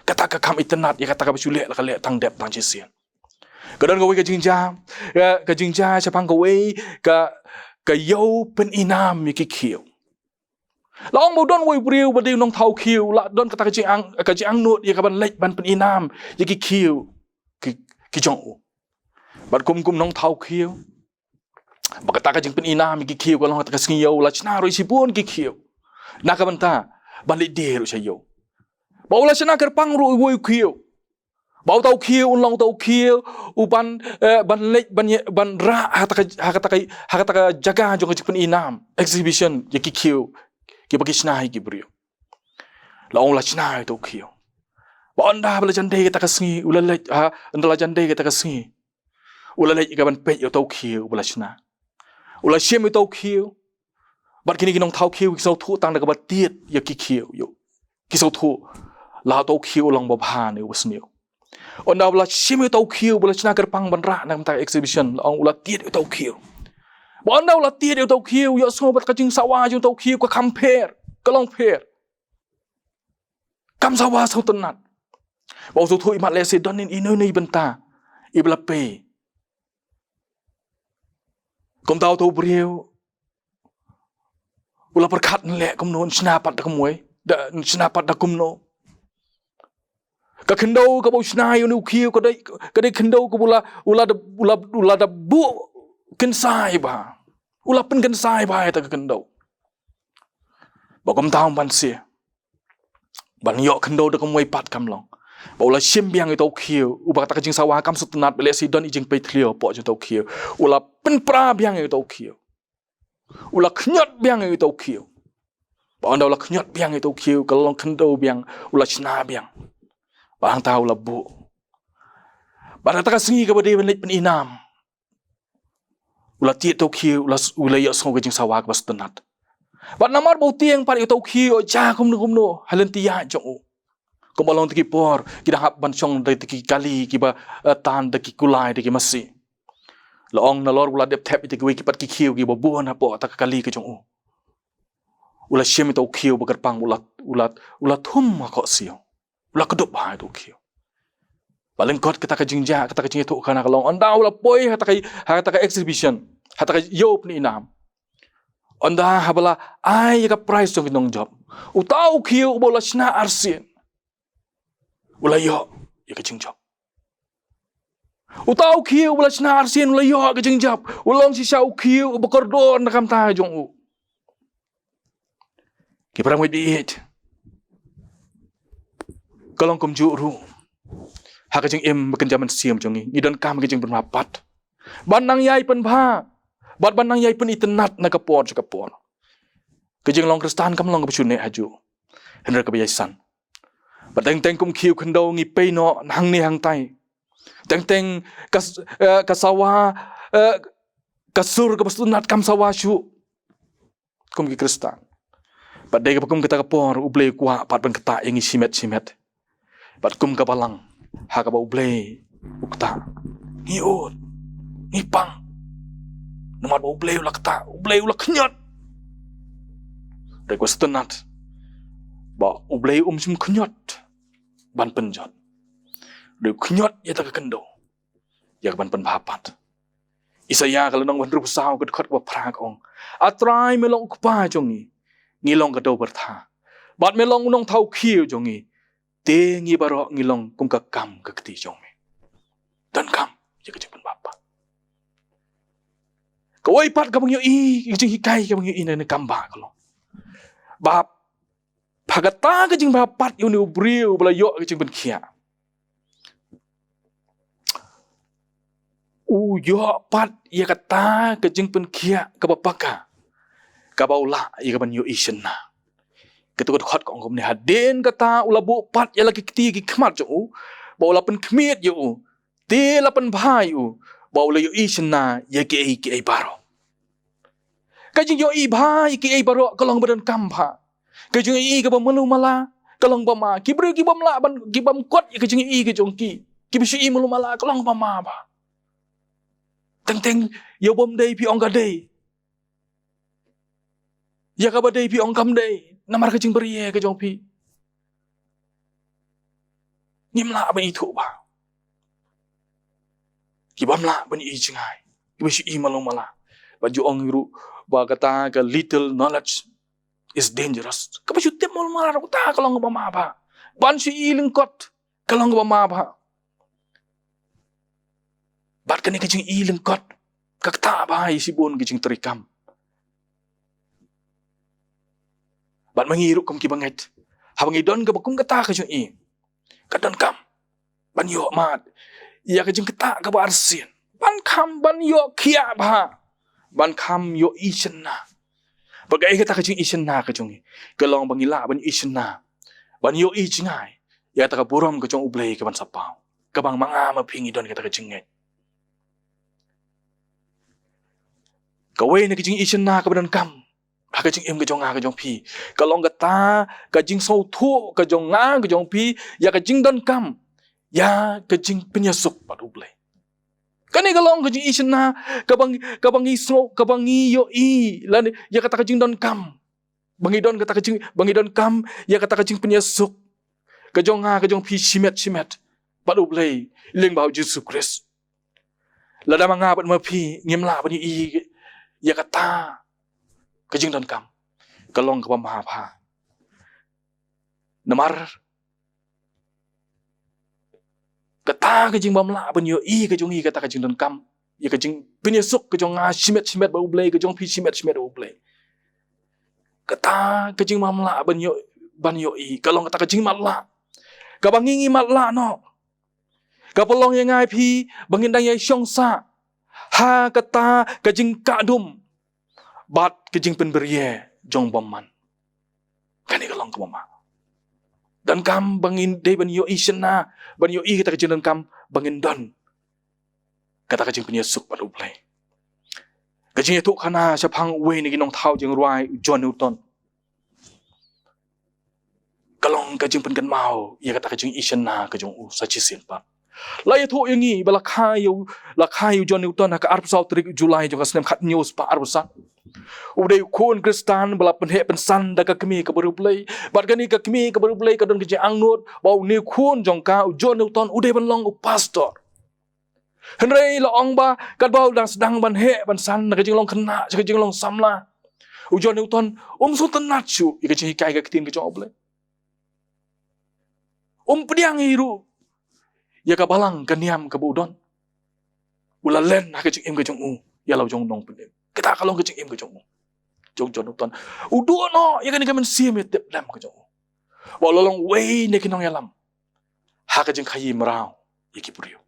kata ka kham itynnat ïa kata kaba shu leh la ka leh tang dep tang shisien. Ka don kawei ka jingjia, ka, ka jingjia shaphang kawei ka, ka ïew pyninam ïa ki khiew. La ong ba u don uwei u briew ba dei u nongthaw khiew, la don kata ka jingang, ka jingangnud ïa ka ban leit ban pyninam ïa ki khiew ki, ki jong u. Bad kum, kum nongthaw khiew, ba kata ka jingpyninam ïa ki khiew ka long kata ka sngi ïew, la shna ruh ïa shibun ki khiew. Na ka bynta ban leit die ruh sha ïew. Ba u la shna kyrpang ruh uwei u khiew, ba uta u khiew un long uta u khiew u ban, eh, ban leit ban ïa, ban rah ha kata ka, ha kata ka, ha kata ka jaka jong ka jingpyninam, exhibition ïa ki khiew kiba ki shna ïa ki briew. La ong la shna ïa uta u khiew. Ba ynda ba la jan dei kata ka sngi, u la leit, ha, ynda la jan dei kata ka sngi, u la leit ïa kaban peit ïa uta u khiew uba la shna. U la shim ïa uta u khiew. Bad kine ki nongthaw khiew ki sngewthuh tang da kaba tied ïa ki khiew, ïoh. Ki sngewthuh la uta u khiew u long babha ne uba sniew. Ynda ba la shim ïa uta u khiew uba la shna kyrpang ban rah na ka bynta ka exhibition, la ong u la tied ïa uta u khiew. Ba ynda u la tied ïa uta u khiew, ïohsngew ba ka jingsawa jong uta u khiew ka kham pher, ka long pher. Kam sawa sngewtynnat. Ba u sngewthuh imat lehse don ïa ino ino i bynta iba la pei. Kumta uta u briew u la pyrkhat, ngan leh kumno, ngan shna pat da kumwei, da, ngan shna pat da kumno. Ka khyndew kaba u shna ïa une u khiew ka dei, ka dei khyndew kaba u la, u la da, u la, u la da buh kynsai bha. U la pynkynsai bha ïa kata ka khyndew. Ba kumta um banse ban ïoh khyndew da kumwei pat kam long. Ba u la shim biang ïa uta u khiew, uba kata ka jingsawa kam sngewtynnat, ba lehse don i jingpei thliew hapoh jong uta u khiew. U la pynpra biang ïa uta u khiew. U la khñiot biang ïa uta u khiew. Ba ynda u la khñiot biang ïa uta u khiew, ka la long khyndew biang, u la shna biang. Ba hangta u la buh. Bad kata ka sngi kaba dei ban leit pynïnam, u la tied ïa uta u khiew, u la, u la ïohsngew ka jingsawa kaba sngewtynnat. Bad namar ba u tieng pat ïa uta u khiew, ïoh jia kumno kumno ha lynti ïaid jong u. Kumba long te ki por ki dang hap ban shong da te ki kali kiba, eh, tan da ki kulai da ki masi. La ong nalor u la dep thep ïa te kiwei ki pat ki khiew kiba bun hapoh kata ka kali ka jong u. U la shim ïa uta u khiew ba kyrpang, u la, u la, u la thum ha khohsiew. U la kdup ha uta u khiew. Ba lyngkot kata ka jingjia, kata ka jingïathuhkhana ka long, ynda u la poi ha kata ka, ha kata ka exhibition, ha kata ka ïew pynïnam. Ynda haba la ai ïa ka prize jong ki nongjop, uta u khiew uba u la shna arsien, u la ïoh ïa ka jingjop. Uta u khiew uba la shna arsien u la ïoh ïa ka jingjop. U long shisha u khiew uba kordor na ka bynta jong u. Ki para bangeit, ka long kumjuh ruh ha ka jingim ba kynja mynsiem jong ngi, ngi donkam ïa ka jingpynbha pat. Ban nang ïai pynbha bad ban nang ïai pynitynnad na ka por sha ka por. Ka jinglong Khristan kam long kaba shu neh hajuh, hynrei kaba ïai san. Ba teng teng kum khiew khyndew ngi pei noh hangne hangtai. Teng teng ka s-, eh, ka sawa, eh, ka sur kaba sngewtynnat kam sawa shuh kum ki Khristan. Bad dei kaba kum kata ka por U Blei u kwah pat ban ktah ïa ngi shimet shimet. Bad kum ka balang ha kaba U Blei u ktah, ngi ud, ngi pang. Namar ba U Blei u la ktah, U Blei u la khñiot. Dei kaba sngewtynnat ba U Blei um shym khñiot ban pynjot. Dei u khñiot ïa kata ka khyndew ïa kaban pynbha pat. Isaïah ka lynnong ba hynriewphew saw ka dkhot kaba phra ka ong, A Trai, me long U Kpa jong ngi, ngi long ka dew byrtha, bad me long u nongthaw khiew jong ngi, te ngi baroh ngi long kum ka kam ka kti jong me. Donkam ïa ka jingpynbha pat. Kawei pat kaba ngi ïohi, ka jinghikai kaba ngi ïohi na kane ka kam bah ka long ba ha kata ka jingbha pat ïa une u briew ba la ïoh ka jingpynkhiah, u ïoh pat ïa kata ka jingpynkhiah kaba paka, kaba u lah ïa kaban ïohi shynna. Kata ka dkhot ka ong kumne, hadien kata u la buh pat ïa la ki kti ki khmat jong u, ba u la pynkhmied ïa u, te la pynbha ïa u, ba u la ïohi shynna ïa kiei kiei baroh. Ka jingïohi bha ïa kiei baroh ka long ba donkam bha. Ka jingïohi kaba malu mala ka long ba ma. Ki briew ki bym lah ban, ki bym kot ïa ka jingïohi ka jong ki, kiba shu i malu mala ka long ba ma bha. Teng teng ïa u bym dei phi ong ka dei, ïa kaba dei phi ong kam dei, namar ka jingbarie ka jong phi. Ngim lah ban ithuh bha. Ki bym lah ban i jngai, kiba shu i malu mala. Ba ju ong ruh ba kata ka little knowledge is dangerous. Kaba shu tip malu mala ruh kata ka long kaba ma bha. Ban shu i lyngkot ka long kaba ma bha. Bad kane ka jing i lyngkot ka ktah bha ïa shibun ki jingtrei kam. Bad ma ngi ruh kum ki bangeit, haba ngi don kaba kum kata ka jing i, ka donkam ban ïoh mad ïa ka jingktah kaba arsien, ban kham ban ïoh khiah bha, ban kham ïoh i shynna. Bad kaei kata ka jing i shynna ka jong ngi? Ka long ba ngi lah ban i shynna, ban ïoh i jngai ïa kata ka burom ka jong U Blei kaban sa paw. Kaba ma nga ma phi ngi don kata ka jingngeit. Kawei na ka jingïashynna kaba donkam ha ka jingim ka jong nga ka jong phi, ka long kata ka jingsngewthuh ka jong nga ka jong phi ïa ka jingdonkam ïa ka jingpynïasuk bad U Blei. Kane ka long ka jingïashynna kaba ngi, kaba ngi sngew, kaba ngi ïohi lane ïa kata ka jingdonkam. Ba ngi don kata ka jing, ba ngi donkam ïa kata ka jingpynïasuk ka jong nga ka jong phi shimet shimet bad U Blei lyngba U Jisu Khrist. Lada ma nga bad ma phi ngim lah ban ïohi ïa kata ka jingdonkam, ka long kaba ma pha. Namar kata ka jingbym lah ban ïohi ka jong ngi kata ka jingdonkam ïa ka jingpynïasuk ka jong nga shimet shimet bad U Blei, ka jong phi shimet shimet bad U Blei. Kata ka jingbym lah ban ïoh, ban ïohi ka long kata ka jingmatlah kaba ngi ngi matlah noh. Ka pynlong ïa nga ïa phi ba ngin dang ïa shong sah ha kata ka jingkah dum bad ka jingpynbirie jong bymman. Kane ka long kaba ma. Donkam ba ngin dei ban ïohi shynna, ban ïohi kata ka jingdonkam ba ngin don kata ka jingpynïasuk bad U Blei. Ka jingïathuhkhana shaphang uwei na ki nongthaw jingrwai, u John Newton, ka long ka jingpynkynmaw ïa kata ka jingïashynna ka jong u sa shisien pat. La ïathuh ïa ngi ba la kha ïa u, la kha ïa u John Newton ha ka arphew saw tarik July jong ka snem khathynñiew spah arphew san. U dei u khun Khristan ba la pynheh pynsan da ka kmie ka bariewblei. Bad kane ka kmie ka bariewblei ka don ka jingangnud ba une u khun jong ka, u John Newton, u dei ban long u pastor. Hynrei la ong ba katba u dang sdang ban heh ban san na ka jinglong khynnah sha ka jinglong samla, u John Newton um sngewtynnat shuh ïa ka jinghikai ka ktien ka jong U Blei. Um pdiang hi ruh ïa ka balang ka niam kaba u don. U la len ha ka jingim ka jong u ïa la u jong u nongpynim. Kata ka long ka jingim ka jong u, jong u John Newton. U duh noh ïa kane ka mynsiem ïa tip lem ka jong u ba u la long uwei na ki nongïalam ha ka jingkhaïi mraw ïa ki briew.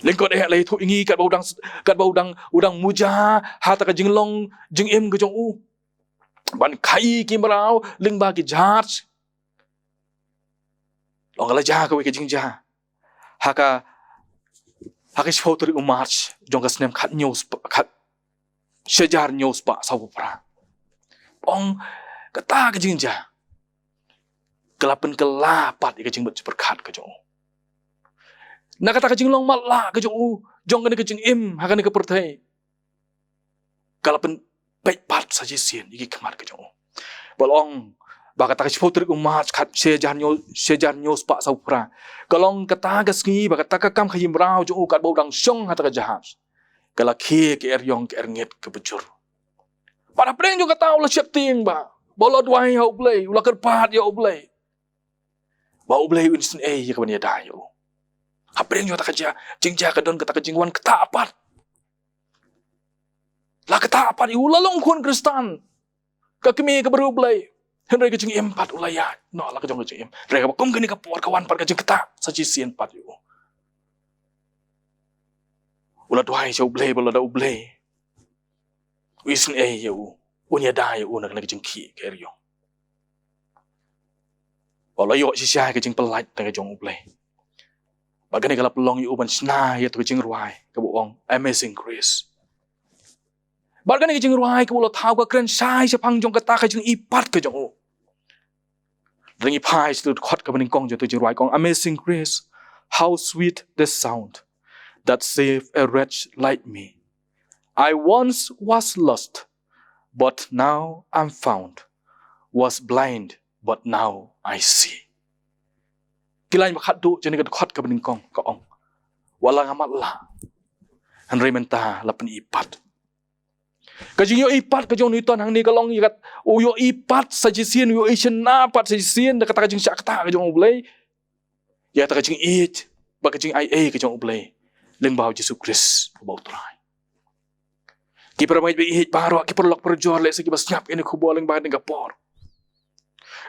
Lyngkot eh la ïathuh ïa ngi katba u dang, katba u dang, u dang muja ha kata ka jinglong jingim ka jong u ban khaïi ki mraw lyngba ki jahaj. Long ka la jia kawei ka jingjia ha ka, ha ka shiphew tarik u March jong ka snem khathynñiew spah, khat, shi hajar hynñiew spah sawphew phra. Ong kata ka jingjia ka la pynkylla pat ïa ka jingmut jingpyrkhat ka jong u. Na kata ka jinglong matlah ka jong u jong kane ka jingim ha kane ka pyrthei ka la pynpeit pat sa shisien ïa ki khmat ka jong u. Ba la ong ba kata ka shiphew tarik u March khat shi hajar hynñiew, shi hajar hynñiew spah sawphew phra, ka long kata ka sngi ba kata ka kam khaïi mraw jong u katba u dang shong ha kata ka jahaj ka la khie ka eriong ka erngit kaba jur. Bad hapdeng jong kata u la sheptieng ba, ba u la duwai ha U Blei, u la kyrpad ïa U Blei ba U Blei un isynei ïa ka ban ïada ïa u. Hapdeng jong kata ka jia, jingjia ka don kata ka jingwan ktah pat. La ktah pat ïa u, la long khun Khristan, ka kmie ka bariewblei. Hynrei ka jingim pat u la ïaid noh la ka jong ka jingim. Hynrei kaba kum kane ka por ka wan pat ka jingktah sa shisien pat ïa u. U la duwai sha U Blei ba lada U Blei u isynei ïa u, un ïada ïa u na kane ka jingkhih ka eriong. Ba u la ïoh shisha ka jingpyllait na ka jong U Blei. Bad kane ka la pynlong ïa u ban shna ïa kata ka jingrwai kaba ong Amazing Grace. Bad kane ka jingrwai kaba u la thaw ka kren shai shaphang jong kata ka jingïeit pat ka jong u. Lada ngi phai sha ka dkhot kaba nyngkong jong kata ka jingrwai ka ong, "Amazing grace, how sweet the sound that saved a wretch like me. I once was lost, but now I'm found, was blind, but now I see." Ki lain ba khatduh jong kane ka dkhot kaba nyngkong ka ong, wat la nga matlah, hynrei mynta la pynïeit pat. Ka jingïohi pat ka jong u Newton hangne ka long ïa kat, u ïohi pat sa shisien, u ïohi shynna pat sa shisien da kata ka jingshah ktah ka jong U Blei ïa kata ka jingïeit bad ka jingaiei ka jong U Blei lyngba U Jisu Khrist uba U Trai. Ki para bangeit ba ïeit baroh, ki paralok parajor lehse kiba sngap ïa kane ka khubor lyngba kane ka por.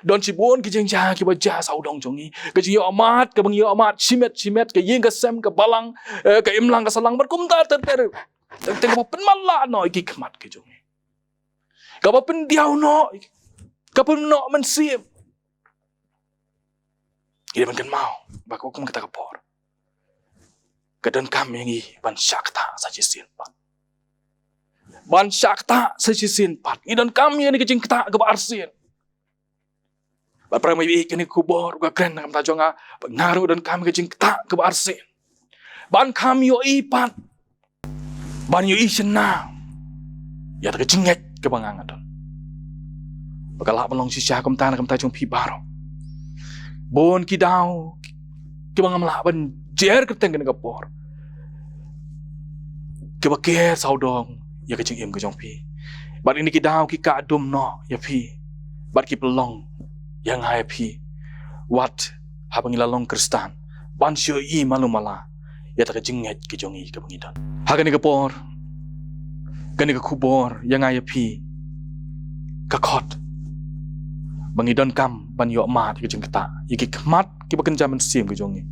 Don shibun ki jingjia kiba jia sawdong jong ngi. Ka jingïohmad kaba ngi ïohmad shimet shimet, ka ïing ka sem, ka balang, eh, ka imlang ka sahlang, bad kumta ter ter. Teng teng kaba pynmatlah noh ïa ki khmat ki jong ngi. Kaba pyndiaw noh, ka pynnoh mynsiem. Dei ban kynmaw ba ka kum kata ka por ka donkam ïa ngi ban shah ktah sa shisien pat. Ban shah ktah sa shisien pat. Ngi donkam ïa kane ka jingktah kaba arsien. Bad para, ma ïa kane ka khubor ka kren na ka bynta jong nga, ba nga ruh donkam ïa ka jingktah kaba arsien. Ban kham ïohi pat, ban ïohi shynna ïa kata ka jingngeit kaba nga nga don, ba ka lah ban long shisha kumta na ka bynta jong phi baroh. Bun ki daw kiba ngam lah ban jer kyrteng kane ka por, kiba ker sawdong ïa ka jingim ka jong phi. Bad kine ki daw ki kah dum noh ïa phi, bad ki pynlong ïa nga ïa phi, wat haba ngi la long Khristan, ban shu ïohi malu mala ïa kata ka jingngeit ka jong ngi kaba ngi don. Ha kane ka por, kane ka khubor ïa nga ïa phi ka khot ba ngi donkam ban ïoh mad ïa ka jingktah, ïa ki khmat kiba kynja mynsiem ka jong ngi,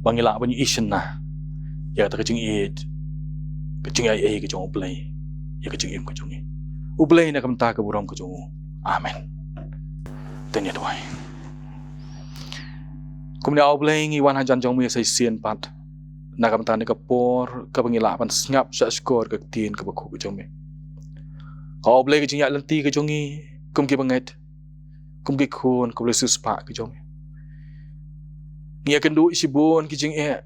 ba ngi lah ban ïohi shynna ïa kata ka jingïeit, ka jingaiei ka jong U Blei ïa ka jingim ka jong ngi. U Blei na ka bynta ka burom ka jong u. Amen. To ngin ïa duwai. Kumne, A U Blei, ngi wan hajan jong me sa shisien pat na ka bynta kane ka por kaba ngi lah ban sngap shah shkor ka ktien kaba khuid ka jong me. A U Blei, ka jingïaid lynti ka jong ngi kum ki bangeit, kum ki khun kaba la siewspah ka jong me, ngi ïakynduh ïa shibun ki jingeh,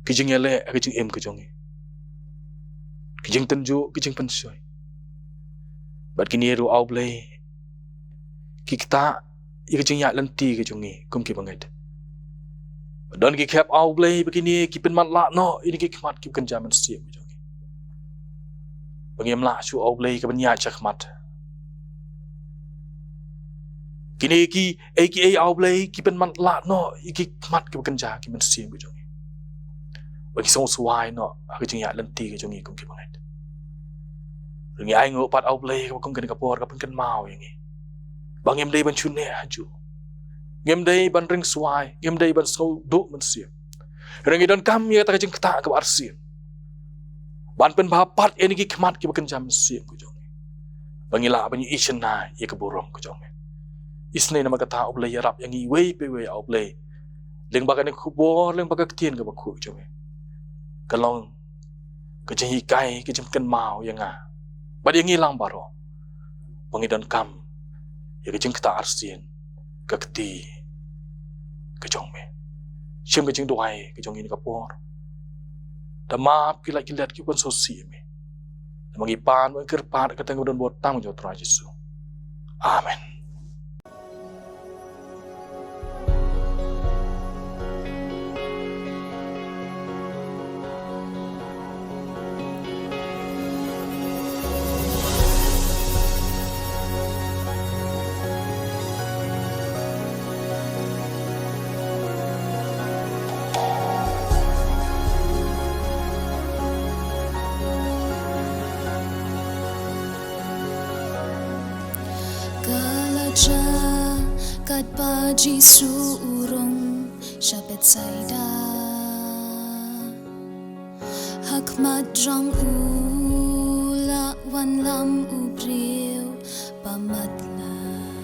ki jingïaleh ha ka jingim ka jong ngi, ki jingtynjuh, ki jingpynshoi. Bad kine ruh, A U Blei, ki ktah ïa ka jingïaid lynti ka jong ngi kum ki bangeit. Don ki khep, A U Blei, ba kine ki pynmatlah noh ïa kine ki khmat kiba kynja mynsiem ka jong ngi, ba ngim lah shuh, A U Blei, ka ban ïaid shakhmat. Kine kiei kiei, A U Blei, ki pynmatlah noh ïa ki khmat kiba kynja ki mynsiem ka jong ngi, ba ngi sngewswai noh ha ka jingïaid lynti ka jong ngi kum ki bangeit. Ngi ainguh pat, A U Blei, kaba kum kane ka por ka pynkynmaw ïa ngi ba ngim dei ban shu neh hajuh, ngim dei ban ringswai, ngim dei ban sngewduh mynsiem. Hynrei ngi donkam ïa kata ka jingktah kaba arsien ban pynbha pat ïa kine ki khmat kiba kynja mynsiem ka jong ngi, ba ngi lah ban ïohi shynna ïa ka burom ka jong me. Isynei namar kata, A U Blei, ïarap ïa ngi iwei pa iwei, A U Blei, lyngba kane ka khubor, lyngba ka ktien kaba khuid ka jong me, kan long ka jinghikai, ka jingpynkynmaw ïa nga bad ïa ngi lang baroh, ba ngi donkam ïa ka jingktah arsien, ka kti ka jong me. Shim ka jingduwai ka jong ngi na ka por. Da map ki lait ki let kiba sngewsih ïa me. Da ma ngi pan bad kyrpad ha ka kyrteng kaba donbor tam ka jong U Trai Jisu. Amen. Ka la jia katba Jisu u rung sha Bethsaida. Ha khmat jong u la wanlam u briew ba matlah.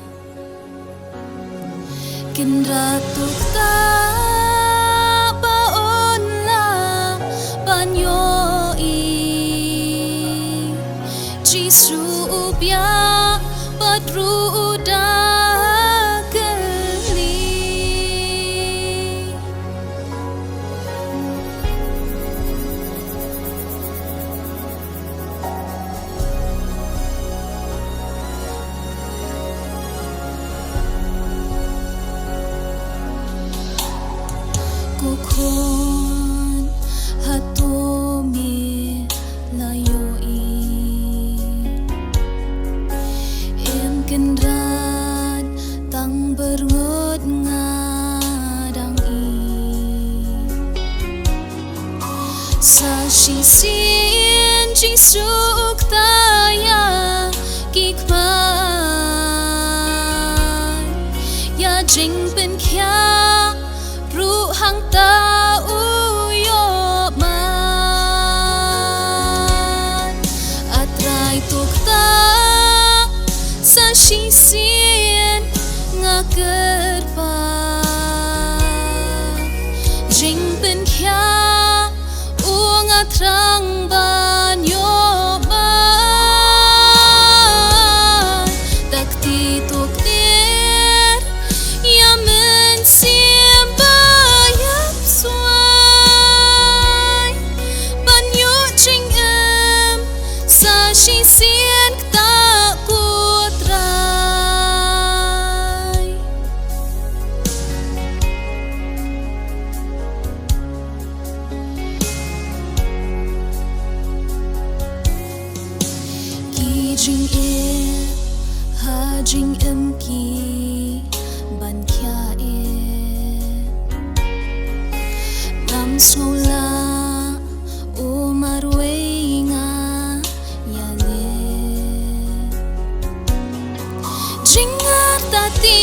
Kynrad to ktah ba un lah ban ïohi. Jisu u biang bad ruh u da kylli. Ko khun, hato me la ïohi? Em kynrad, tang byrngut nga dang i. Sa shisien Jisu u ktah ïa ki khmat. Ïa jingpynkhiah ruh hangta u ïoh man. A Trai to ktah sa shisien nga kyrpad. Rang ban ïoh ban da kti to kner ïa mynsiem ba ïap swai ban ïoh jingim sa shisien kata ko Trai. Ki jingeh ha jingim ki ban khia eh. Ngam sngew lah u marwei nga ïa leh. Jingngeit ta ti